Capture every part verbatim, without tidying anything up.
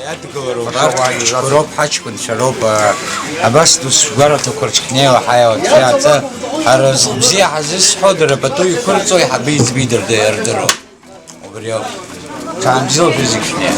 Иадгылароуп, арҭ ҳаҷкәынцәа роуп, ҳаҷкәынцәа роуп, а, абас дус шәгәараҭақәа рҿы ҳнеиуа ҳаиуа, аӡәы аҵы, ара зхә бзиа ҳазызҳәо, дара пату иқәырҵо, иҳабы иӡбеи дырды-, ирдыруа. Убри ауп. Ҽаанбзиала шәызегь шәнеи.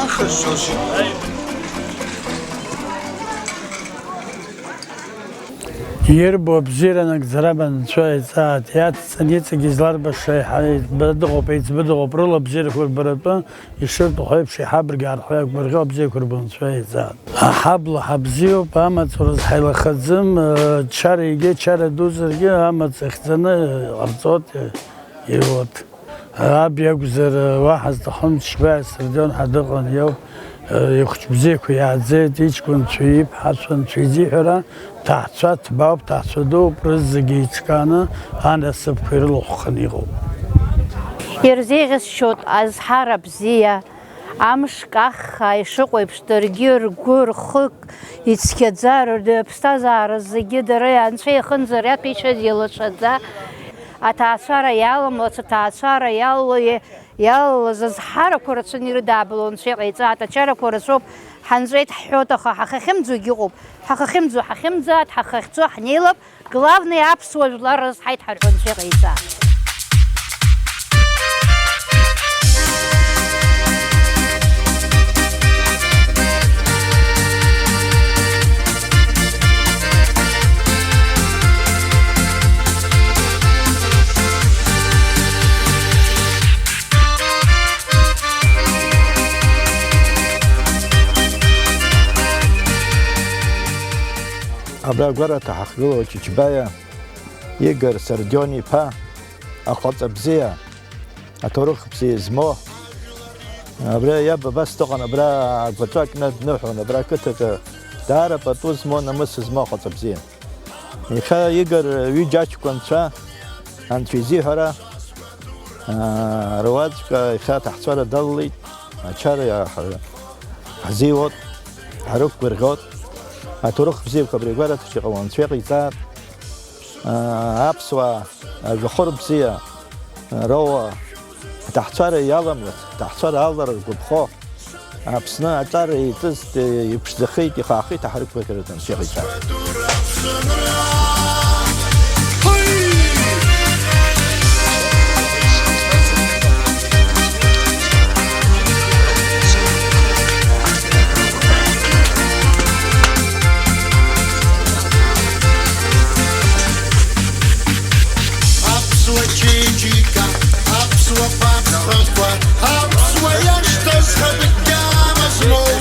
Ахысыс. Ирбо абзиара нагӡара анцәа иҵааит, иацҵаны иҵегь изларбаша еиҳа еиҵбы дыҟоуп, еиҵбы дыҟоуп, рыла абзиарақәа рбаратәы ишырҭаху еиԥш, иҳабыргьы аарҳәы иақәгәырӷьо абзиақәа рбо анцәа иҵааит. Ҳабла ҳабзиоуп, амаҵ уразҳаилахаӡам, чара егьа чара дузаргьы амаҵ ихьӡаны ҟарҵоит, иуоит. Аб иакәзар, уаҳа зҭахым, Чшьбаиа Сардион ҳәа дыҟан, иоуп, ихәыҷ бзиақәа иааӡеит, иҷкәынцәа, иԥҳацәа, анцәа изиҳәара, ҭаацәа ҭбаауп, ҭаацәа дууп, рызегьы еиҿкааны анасыԥқәа ирылахәханы иҟоуп. Ирзеиӷьасшьоит азҳара бзиа, амш каххаа ишыҟоу еиԥш, даргьы ргәы, рхы ицқьаӡа, рыԥсҭазаара зегьы дара анцәа иахынӡариаҭәеишьаз еилацәаӡа, аҭаацәара иаламлац, аҭаацәара иалало, иалалаз азҳарақәа рацәаны ирыдаабало анцәа иҟаиҵааит, ачарақәа рацәоуп, ҳанҵәеит ҳҳәоит, аха ҳахьахьымӡогь ыҟоуп, ҳахьахьымӡо ҳахьымӡааит, ҳахьахьцо ҳнеилап, главное, аԥсуа жәлар рызҳаит ҳәа рҳәо анцәа иҟаиҵааит. Абра агәараҭа ҳахгылоу Чычбаиа Игор Сардион-иԥа, ахаҵа бзиа, аҭоурых бзиа змоу. Абра иаб абас дыҟан, абра агәаҵәа кны дныҳәон, абра ақыҭаҿы даара пату змоу, намыс змоу ахаҵа бзиа. Иахьа Игор ҩыџьа аҷкәынцәа, анцәа изиҳәара, аа, руаӡәк иахьа аҭаҳцәара далалеит, ачара иаҳ-, ҳзиуоуп, ҳрықәгәырӷьоит. Аҭоурых бзиақәа абри агәараҭаҿы иҟоу анцәа иҟаиҵааит. Аа, аԥсуаа ажәахыр бзиа роуа, аҭаҳцәара иаламлац, аҭаҳцәара алара ргәаԥхо, Аԥсны аҿар еиҵызт, иԥшӡахеит, ихаахеит аҳарықәгәырӷьаратәы анцәа иҟаиҵа. Аԥсуа чеиџьыка, аԥсуа ԥацхақәа, аԥсуа иашьҭа зхатә гьама змоу.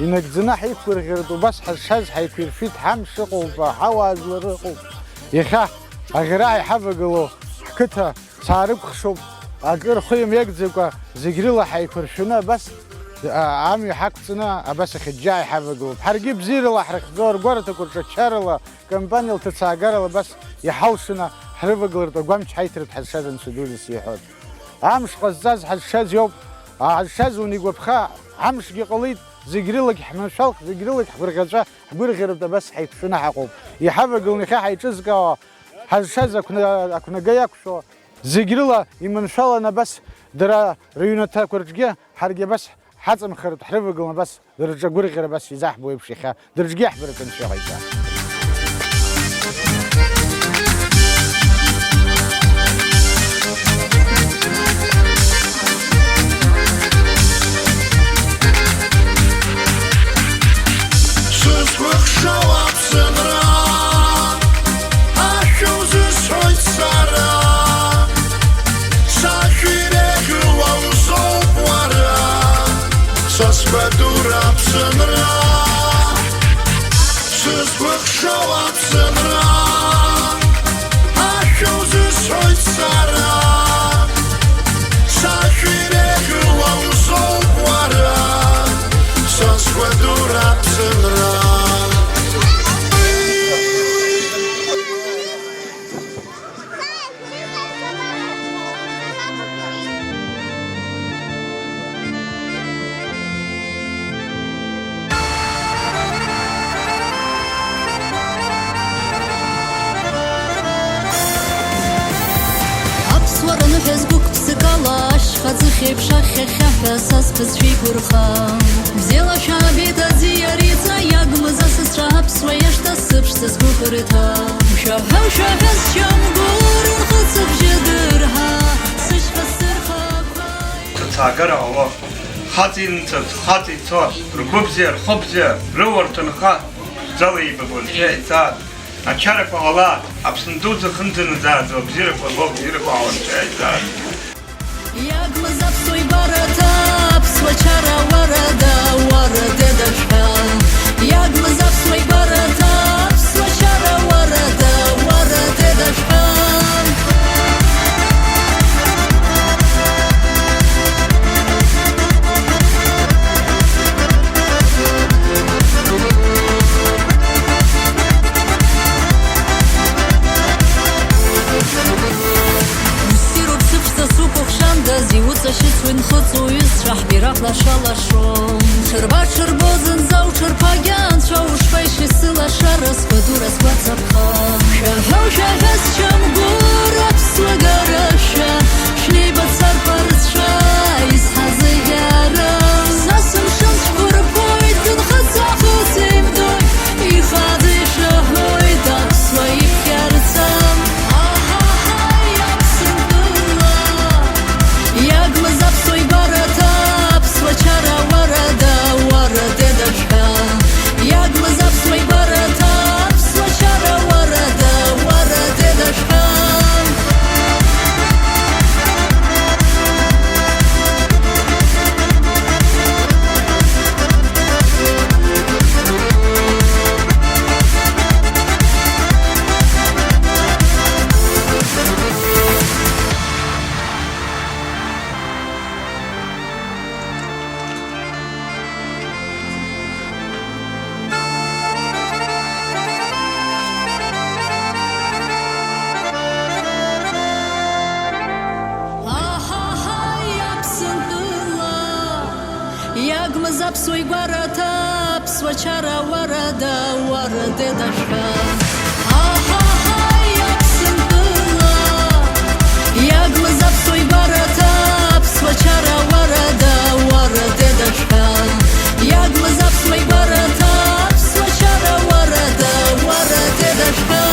Инагӡаны ҳаиқәгәырӷьартә убас ҳазшаз ҳаиқәиршәеит, ҳамш ыҟоуп, аҳауа жәлар ыҟоуп. Иахьа аӷьараҳәа иҳавагылоу ҳқыҭа саарықәхшоуп, акы рхы имҩагӡакәа зегь рыла ҳаиқәыршәаны абас, а, амҩа ҳақәҵаны абас ахьыџьџьаа иҳавагылоуп. Ҳаргьы бзиарала ҳрыхьӡо, ргәараҭақәа рҿы ачарала, кампаниа лҭыцаагарала абас иҳалшаны ҳрывагылартә агәамч ҳаиҭартә ҳазшаз Анцәа дуӡӡа иҳәоит. Амш ҟазҵаз ҳазшаз иоуп, а, ҳазшаз унигәаԥха, амшгьы ҟалеит, Зегь рылагь ҳманшәалх, зегь рылагь ҳгәырӷьаҵәа, ҳгәырӷьаратә абас ҳаиқәшәаны ҳаҟоуп. Иҳавагыланы иахьа ҳаиҿызкаауа, ҳазшаз ақәна-, ақәнага иақәшәо, зегь рыла иманшәаланы абас дара рыҩнаҭақәа рҿгьы ҳаргьы абас ҳаҵамхаратә ҳрывагыланы абас дара рҿы агәырӷьара абас изаҳбо еиԥш иахьа дара рҿгьы иаҳбаратәы анцәа иҟаиҵа. Сызкәыхшоу аԥсынра, ашәа узысҳәоит сара, сашәа иреиӷьу уоузоуп уара, са сгәадура аԥсынра, сызкәыхшоу аԥсынра, ашәа узысҳәоит сара, сашәа иреиӷьу уоузоуп уара, са сгәадура аԥсынра. Аԥсуара ныҳәа згәык ԥсыкала, ашьха ӡыхь еиԥш ахьхьа-хьхьаҳәа са сбызшәа игәырха. Бзиала шәаабеит аӡиариҵа, иагмыз асасцәа аԥсуа иашҭа сыԥшӡа згәыӷырҭа. Шәаҳәа, шәаҳәа, счамгәыр нхыҵ абжьы дырҳа, сышьха сырхақәа. Ҭацаагара ҟало. Хаҵа инҵәац, хаҵа ицо, ргәы бзиа, рхы бзиа, рыуа рҭынха, ԥшӡала еибабо анцәа иаиҵааит. Ачарақәа ҟалааит, Аԥсны дуӡӡа хынӡанаӡааӡо абзиарақәа ҟало, абзиарақәа ҟало анцәа иаиҵааит. Иагмыз аԥсуа игәараҭа, аԥсуа чара уарада, уарадеда шәҳәа. Иагмыз аԥсуа игәараҭа, аԥсуа чара уарада, уарадеда шәҳәа. Ссируп сыԥшӡа сукәыхшандаз, иуҵашьыцуеит нхыҵ уҩызцәа, ҳбираҟ лаша-лашон. Ҽырба-ҽырбо зынӡа уҽырԥагьа анцәа ушԥаишеи сылашара, сгәадура сгәацаԥха. Шәаҳәа, шәаҳәа, счамгәыр аԥсуа гарашәа, шәнеибацар парцәа, изҳазеиӷьара. Са сымшын цәқәырԥоит, дынхыҵ-аахыҵ еимдоит, ихаӡа ишәаҳәоит аԥсуа иԥхьарца. Аҳаҳаи, Аԥсынтәыла! Иагмыз аԥсуа игәараҭа, аԥсуа чара уарада, уарадеда шәҳәа. Иагмыз аԥсуа игәараҭа, аԥсуа чара уарада, уарадеда шәҳәа. Аҳаҳаи, Аԥсынтәыла! Иагмыз аԥсуа игәараҭа, аԥсуа чара уарада, уарадеда шәҳәа. Аҳаҳаи, Аԥсынтәыла! Иагмыз аԥсуа игәараҭа, аԥсуа чара уарада, уарадеда шәҳәа. Иагмыз аԥсуа игәараҭа, аԥсуа чара уарада, уарадеда шәҳәа.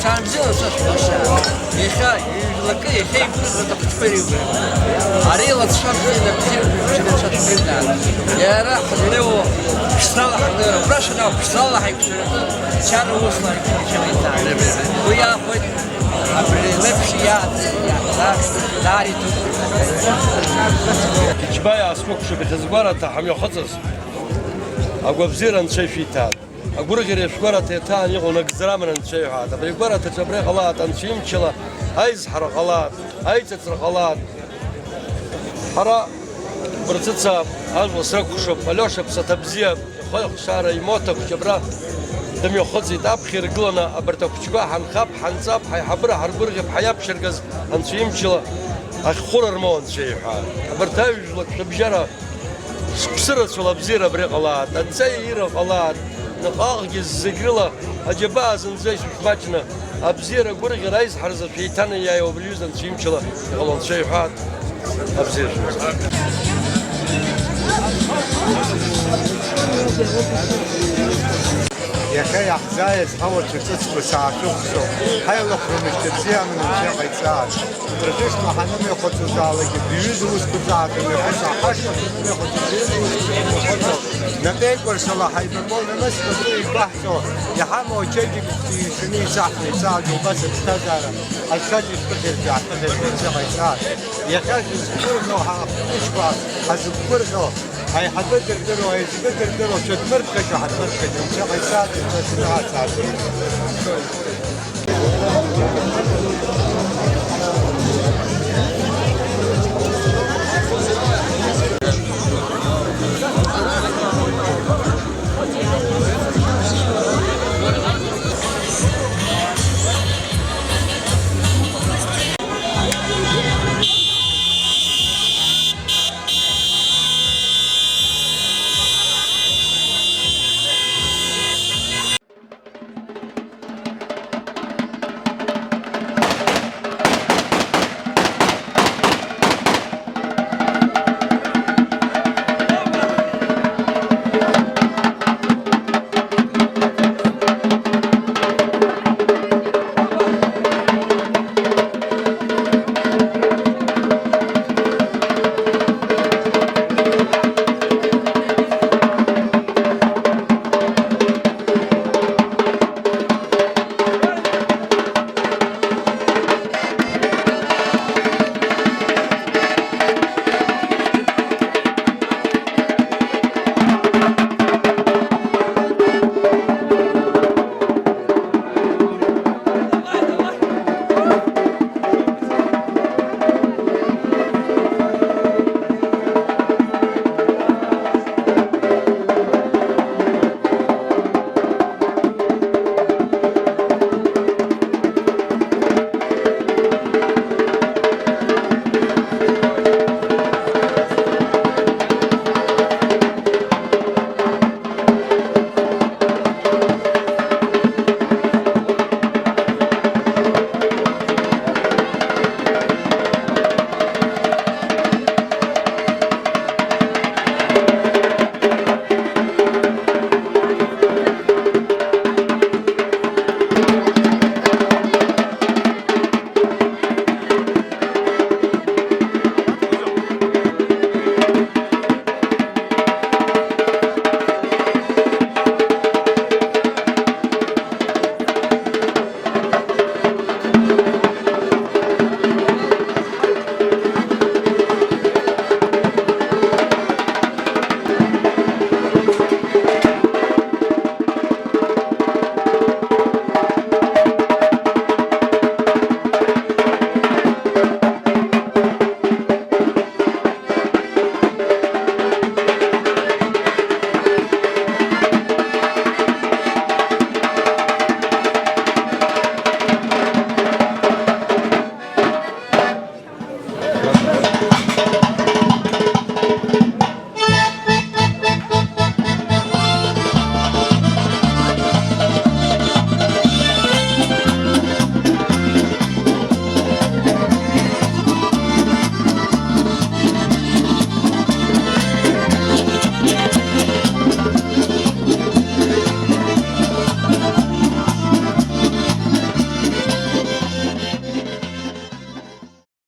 Ҭаанбзиала сашәҳәаша, иахьа ижәлакы, иахьа игәырӷьоит ахәыҷқәа ирыгәра. Ари илацәажәоит, абзиабара ицәажәоит. Иара ҳзеиуоу ԥшӡала ҳнеира, убра шәанаа ԥшӡала ҳаиқәшәараны, чара усла ҳаиқәшәараны. Уи иаахәеит, абри леиԥш иааӡаз, иааӡаз, даариҭоит. Џьбаа схәаԥшып, ихьызгәараҭа ҳамҩахыҵыз. Агәабзиара Анцәа ишәиҭааит. Агәырӷьара шәгәараҭа иаҭаан иҟоу нагӡара амра Анцәа иҳәаат. Абри агәараҭаҿы абра иҟалаат Анцәа имчала, аизҳара ҟалаат, аиҵыҵра ҟалаат. Ҳара Бырцыца ажәла сракәхшоуп, Алиоша ԥсаҭа бзиа, ихы ахшара имоҭа хәҷы абра дымҩахыҵит, аԥхьа иргыланы абарҭ ахәҷқәа ҳанхап, ҳанҵап, ҳаиҳабыра ҳаргәырӷьап, ҳаиаԥшьыргаз Анцәа имчала ахьхәыра рмоу Анцәа иҳәаат. Абарҭ аҩ-жәлак шәыбжьара Шықәсы рацәала абзиара абра иҟалааит, адҵа иира ҟалааит, наҟ-ааҟгьы зегь рыла аџьабаа зынӡа ишәышәмаҷны, абзиара, агәырӷьара, аизҳаразы шәеиҭанаиааиуа абри аҩыза Анцәа имчала иҟало Анцәа иҳәаат, абзиара шәымаз. Иахьа иаҳзааиз ҳауацәа ҿыцқәа саашәыхәсо, ҳаилахәра мышьҭабзиа аманы Анцәа иҟаиҵааит. Рыжәышқәа ҳанымҩахыҵыз аалакгьы, бҩыза усқәа ҵаатәаны, ҳашҟа ҳанымҩахыҵыз бҩыза усқәа рымҩахыҵуа, напеикәыршала ҳаибабон, нас пату еиқәаҳҵо, иҳамоу ачеиџьыка ишаны исаҳны исаауеит убас аԥсҭазаара, ҳазшаз ишԥыхьаргьы, ҳԥыхьаргьы Анцәа иҟаиҵааит. Иахьа шәызқәгәырӷьо ҳахәыҷқәа, ҳазықәгәырӷьо, ҳаиҳабы дырдыруа, аиҵбы дырдыруа, шәадмырԥхашьо, ҳадмырԥхашьо, Анцәа иҟаиҵааит, Анцәа шәынаҳацааит.